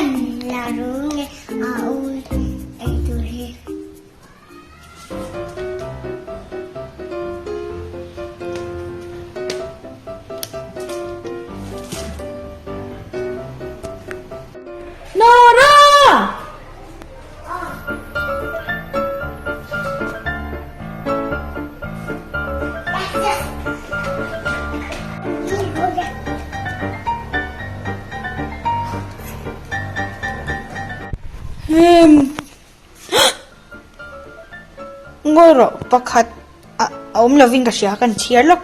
Hian la ru nge a u ei tur hi. Nora! Ngawi rawh pakhat a awm lovin ka hria kan chhiar lawk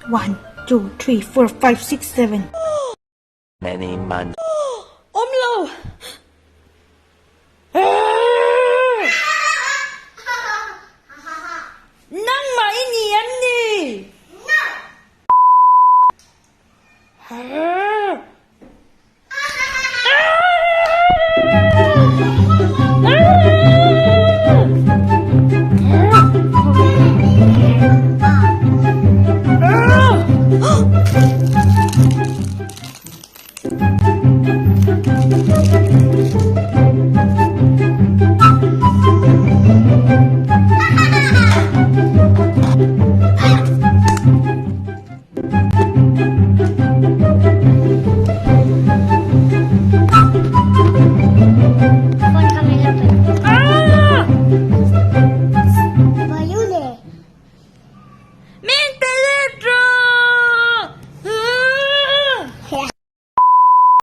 one two three four five six seven. Many months.